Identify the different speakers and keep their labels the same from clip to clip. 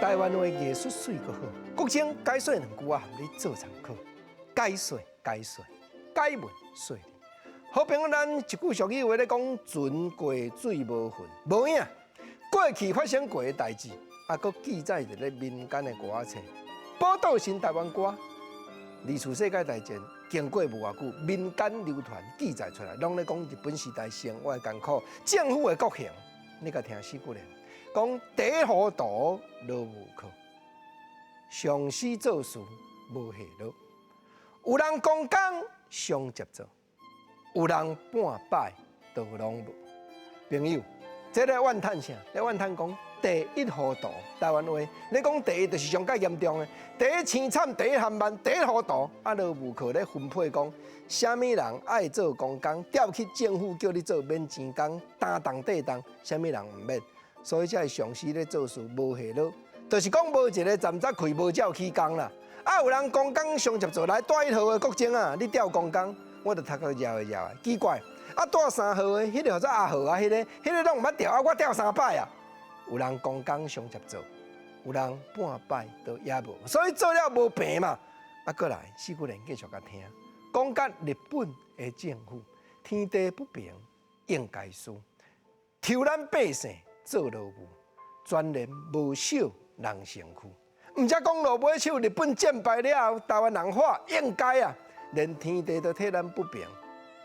Speaker 1: 台灣話藝術媠閣好。國清解說兩句我含你做參考。解說解說，解文說理。好朋友，咱一句俗語話咧講，船過水無痕，無影。過去發生過的代誌，啊，閣記載佇咧民間的歌仔冊，寶島新台灣歌。二次世界大戰經過無偌久，民間流傳記載出來，攏咧講日本時代生活的艱苦，政府的國行。你共聽四句咧，講第一號圖落無靠，上司做事無下落，有人公工雙接做，有人半擺都攏無。朋友，這咧怨嘆啥？咧怨嘆講第一糊塗，台灣話，你講第一就是上蓋嚴重的，第一凄慘，第一緩慢，第一糊塗，啊，勞務課咧分配講，啥物人愛做公工，調去政府叫你做免錢工，擔重綴重，啥物人毋免。所以才會上司咧做事無下落，就是講無一个站扎開無照起工啦。啊，有人公工上接做來帶一號的國政啊，你調公工，我就頭殼搖一搖，奇怪。啊，帶三號的，彼個叫做阿號啊，彼個，彼個攏毋捌調，啊，我調三擺啊。有人公工上接做，有人半擺都也無，所以做了無平嘛。啊，閣來四句聯繼續共聽，講甲日本的政府天地不平，應該輸，抽咱百姓做勞務，全然無惜人身軀。毋才講落尾手，日本戰敗了後，台灣人話應該啊，連天地都替咱不平。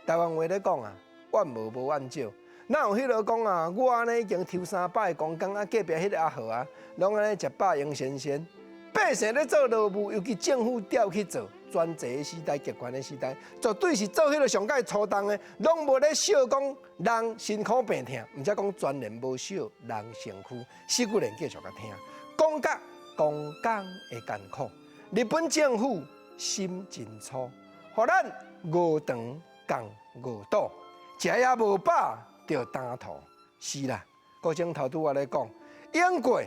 Speaker 1: 台灣話咧講啊，怨無無怨少。哪有彼落講啊？我按呢已經抽三擺公工啊，隔壁彼個阿豪啊，攏按呢食飽閒仙仙。百姓咧做勞務，尤其政府調去做專制的時代、極權的時代，絕對是做彼個上蓋粗重的，攏無咧惜講人辛苦病痛，毋才講全然無惜人身軀。四句聯繼續共聽，講甲公工的艱苦，日本政府心真粗，予咱餓腸共餓肚，食也無飽，著擔塗。是啦，國政頭拄仔咧講，英國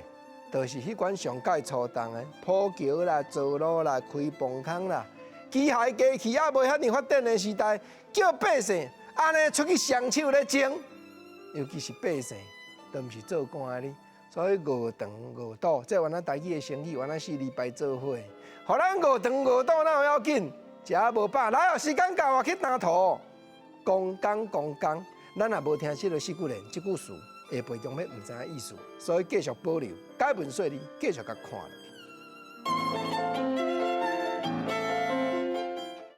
Speaker 1: 就是彼款上蓋粗重的，鋪橋啦、造路啦、開磅空啦，機械機器猶無遐爾發展的時代，叫百姓按呢出去雙手咧種，尤其是百姓，都毋是做官的，所以餓腸餓肚，這原來台語的成語，原來四字排做伙，予咱餓腸餓肚哪有要緊？食無飽，來哦，時間到啊，去擔塗，公工公工，咱若無聽這个四句聯，這句詞下背中欲毋知影意思，所以繼續保留，解文說理，繼續共看落去。